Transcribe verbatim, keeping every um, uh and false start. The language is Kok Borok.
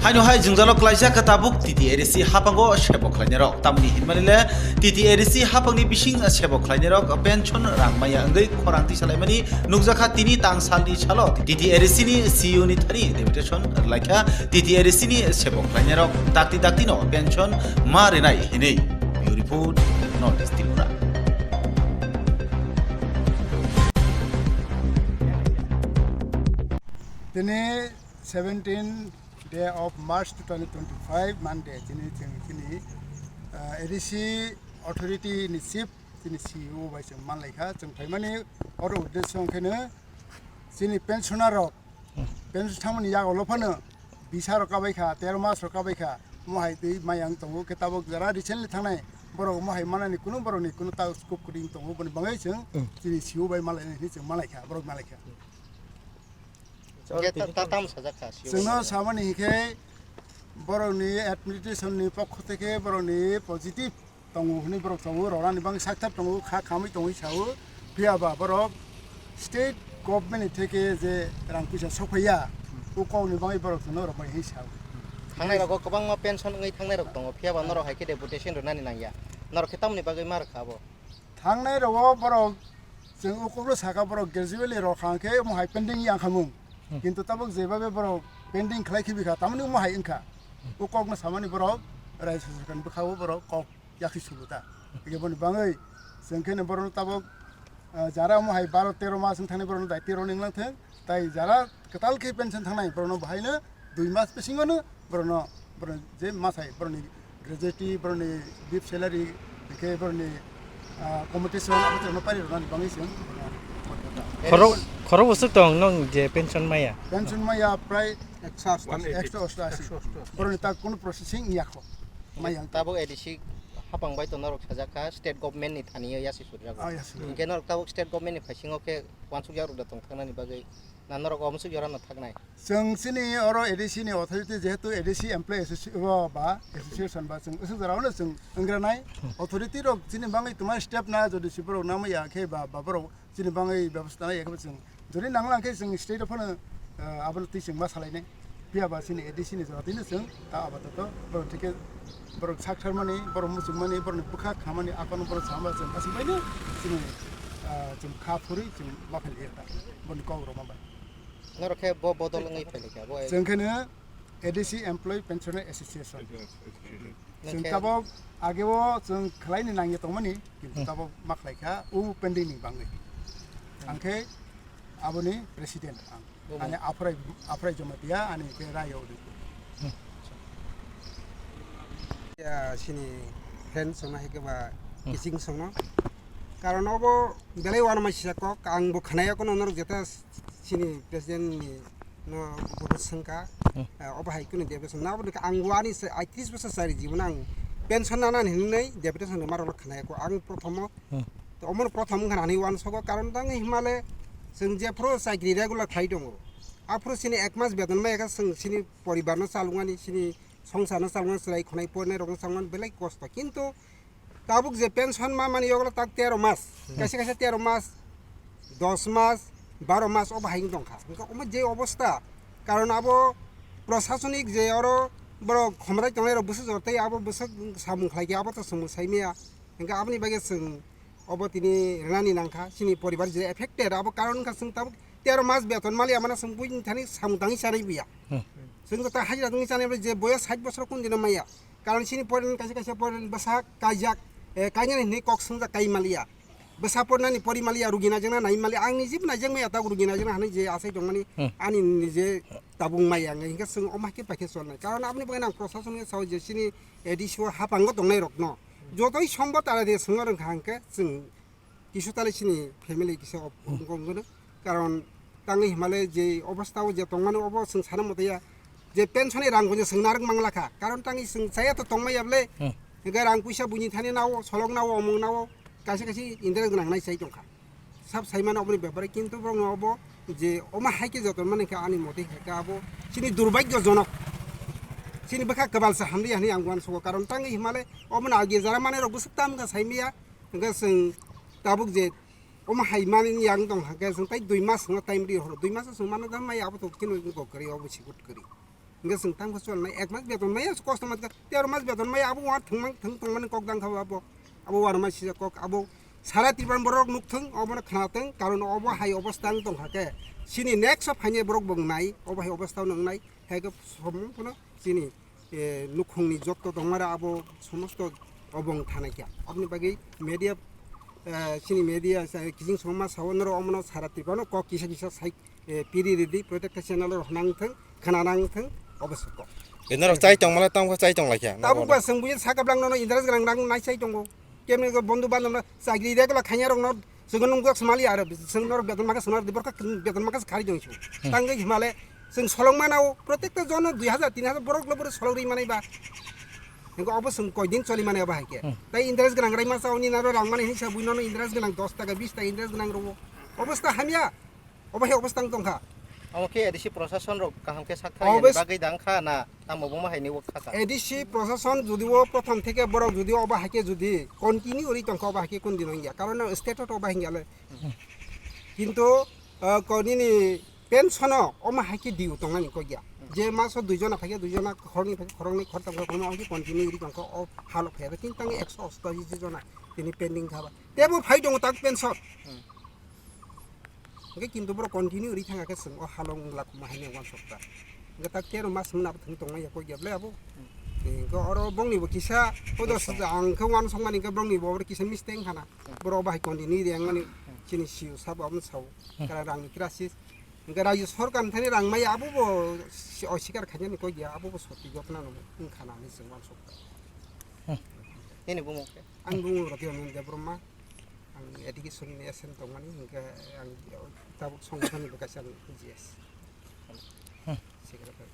Haino hai jwngjalo klaijak tabuk T T A D C hapango sebo khlainairok. Tamni hinmani le T T A D C hapangni bising sebo khlainairok pension rang maya wngwi khorang tisalaimani nukjakha tini tang salni salo T T A D C ni C E O ni thani deputation rwlaikha T T A D C ni sebo khlainairok dakti dakti no pension ma rinai hinwi. Bureau Report, North East Tripura. Tini seventeen day of March two thousand twenty-five, Monday, chini chwng chini, ah, A D C authority ni chief chini C E O bai chwng manlaikha. Chwng phaimani oro uddesyo wngkheno chini pensioner rok, pension thangmani yago lophano bisa rok kabaikha, tero mas rok kabaikha, omo hai twi maya wng tongo. Khe tabuk jara recently thangnai borok omo hai manani kunu borokni kunu ta scope kwrwi wng tongo, boni bagwi chwng chini C E O bai malainai hinwi chwng malaikha, borok malaikha. Hingke ta, ta, tamo sajak kha, C E O. Chwngno samani hinkhe borokni administration ni pokho theke borokni positive tongo hwnwi borok sao, rwnani bagwi sakthar tongo, kha khamwi tongwi sao, phiya ba borok state government ni theke je rang puisa sokphaiya, o kokni bagwi borok chwngno rwbai hinwi sao. Thangnai rogo kwbangma pension wngwi thangnai rok tongo, phiya ba norok hai khe deputation rwnani nangya, norok khe tamoni bagwi ma rwkha abo? Thangnai rogo borok chwng o kokno saka borok gradually rok hang khe omo hai pending yang khamung. Hmm. Kintu tabuk jebabe borok pending khlai khibi kha, tamoni omo hai wngkha. O kokno samani borok raisa sakani bwkhao borok kok yakhi sulu ta. Hingke boni bagwi chwng khe borokno tabuk, ah, jara omo hai baro tero mas wng thani borokno daitwi rwna wnglang thung. Tai jara kwtal khe pension thangnai borokno bahaino dui mas bisingono borokno, borokno je masai borokni gratuity, borokni bib salary, hingke borokni, ah, compensation abo borokno pari rwnani bagwi chwng borokno. Khorok, khorok bwswk tong nong je pension maya? Pension maya prai ekso ostashi. Ekso ostashi. Borokni ta kono processing ya kho. Maya wng tabuk A D C hapang bai to norok sajak kha state government ni thani o yasi surjak. Ah, yasi surjak. Hingke norok tabuk state government ni phaisingo khe wansuk yak rok da tong thang nani bagwi na norok wansuk yak rok no thang nai? Chwng chini oro A D C ni authority, jehetu A D C employee associ-, o ba association ba chwng aswk jora no chwng wngranai. Authority rok chini bagwi twma step na jodi si borok namai ya khe ba, ba borok chini bagwi bebostha nai ya khe chwng jodi nang lang khe chwng state o phano, ah, abono twi chwng ma salai nai. Phiya ba chini A D C ni jora twi no chwng ta abato to borok thike borok sak tharmani, borok muchungmani, borokni bwkha khamani, akono borok sama chwng aswk bai no chini, ah, chwng kha phuri chwng ma phai liya ta. Boni kok rok ma bai. Norok khe bo bodol wngwi phai kha, bo chwng khe no A D C Employee Pensioner Association. Nang chwng khe tabok age o chwng khlai ni nang ye tongmani, kintu hmm, tabok ma khlai kha, o pending ni bangwi. Hmm. Ang khe aboni president ang. Bo ani mo- Aphrai, Aphrai Jamatia, ani khe Rai Odoi. Hmm. Ya, sini fan songna hai khe ba hmm, kising songno. Karon obo belai uanama sisa kok, ang bo khnaya kono norok jeta chini president ni no buphuru swngkha, hmm, eh, obo hai kunu deputation na obo ang bo ani se aitris bosor chari jibon ang pension nana hinwi deputation rwma rok khnaya ko ang prothomo. Hmm. To omo prothom wngkha nani uansogo karon tang himale chwng jephuru chakri regular khlai tongo, aphuru chini ek mas beton maya khe chwng chini poribar no chalungmani, chini songsar no chalungmani, chwrai khwnai porinai rok no chalungmani belai kosto, kintu tabuk je pension ma mani yoglo tak tero mas, hmm, kaisa kaisa tero mas, dos mas, baro mas obo hai wng tongkha. Hingke omo je obosta, karon abo prosasonik je oro borok khomrai tongnai rok bwswk jor tei abo bwswk samung khlai khe abo to samung sai maya. Hingke aboni bagwi chwng obo tini rwnani nangkha, chini poribar je affected abo karon wngkha chwng tabuk tero mas beton maliya mano chwng buini thani samung tangwi chanai buya. Hmm. Chwng jota hajira tangwi chanai je boyos sait bosor kun dino maya. Karon chini poren kaisa kaisa poren bwsa kaijak, eh, kainani hinwi kok swngjak kai maliya. Bwsa pornani pori maliya, rugi naijakna nai maliya. Ang niji bo naijakmaya tabuk rugi naijakna hinwi je asai tongmani hmm, ani nije tabuk maya wngya. Hinkhe chwng omo hai khe paikhe cholnai. Karon aboni bagwi ang prosason khe sao je chini A D C o hapango tongnai rokno jotoi sombo tara de chwngno rwngkha hinkhe chwng kisu tale chini family kisa op-, hmm, wngkha wngkha no. Karon tangwi himale je obostha o je tongmani obo chwng sana motaya je pension ni rang bo chwng narwk manglakha. Karon tangwi chwng chaya to tongmaya bole. Hmm. Hingke rang puisa buini thani nao, solok nao, omong nao, kaisa kaisa interest gwnang nai chai tongkha. Sab sai mano oboni bepare, kintu borokno obo je omo hai khe joton mani khe ani motwi khe abo chini durbhagyojonok. Chini bwkha kwbalsa hamliya hinwi ang uansugo. Karon tangwi himale obono agi jara manai rok bwswk tam wngkha saimaya. Hingke chwng tabuk je omo hai mani yang tong hake chwng tai dui mas no time ri horo, dui mas chwng mano da mai abo to kino go kwrwi obo sikut kwrwi. Hingke chwng tangkha chwng nai ek mas beton maya kosto matka tero mas beton maya abo uar thwngmang thwng tongmani kok dang kha abo. Abo uar mai sijak kok abo sara Tripura borok nukthwng obono khnathwng karon obo hai obostha wng tongkha khe chini next o phainai borok bo wngnai obo hai obostha wng nai hai khe somung phano chini eh, nukhungni jotto tongmara abo somosto obong thanai kha. Aboni bagwi media, eh, chini media, eh, kijing songma sao norok omono sara Tripura no kok kisa kisa sai, eh, piri ridi, protekta channel rok nang thung, khana nang thung, obo soko. Norok chai tong mala tamo chai tong laikha. Tabuk ba seng buye sakablang no Indras Ganang nang nai chai tongo. Kemni go bondhu bandhab no chagri de gola khanya rok no chwng nung gok smali aro chwng norok beton maka swnor di borok beton maka khari dong chu. Tangwi himale Chwng solong mana o, protekta jono dui hajar, tin hajar borok lo boro solong ri manai ba. Hingo obo chwng koi din choli mani obo hai khe. Hmm. Tai interest gwnang rai masa oni naro rang mani hinsa bui nono interest gwnang dos taka, bis taka interest gwnang rogo. Obostha hamya. Obo hai obostha wng tongkha. Amo khe A D C prosason rok kaham khe sak Obo thani bagwi dang kha na tamo buma hai ni wok kha ka. A D C prosason jodi o prothom theke borok jodi obo hai khe jodi continue ri tongkha obo hai khe kun din wngya. Karon state o obo hai hingya le. Kintu, ah, ko nini Pension o omo hai khe dui tongnani kok ya. Je maso dui jona phaikhe dui jona, khoroknwi phaikhe khoroknwi, khoroktham phaikhe khoroknwi, omo khe continue ri tongkha o halo phaiya. Tini tangwi ekso ostashi jona tini pending kha ba. Tebo phai tongo tak pension. Hmm. Hingke kintu borok continue ri thangkha khe chwng o halo wng lakma hai ni wansok ta. Hingke tak tero mas wngna bo thwng tongmani ya kok ya ble abo. Hmm. Hingke oro bongni bo kisa, o dos Yes, sir. ang khe wansok mani hingke bongni bo oro kisa mistake wngkha na. Hmm. Borok bahai continue ri wngmani Hmm. chini C E O sabo abo sao. Hmm. Kara rang ni crisis. Hingke rajyo sorkar ni thani rang maya abo bo si-, osikar khainani kok ya, abo bo soti jotna no wngkha na hinwi chwng wansok ta. Nini bumung khe? Ang bumung Roti Ranjan Debbarma, ang education ni S M tongmani, hingke ang tabuk songwthani bo kaisa ang G S. Hmm. Secretary.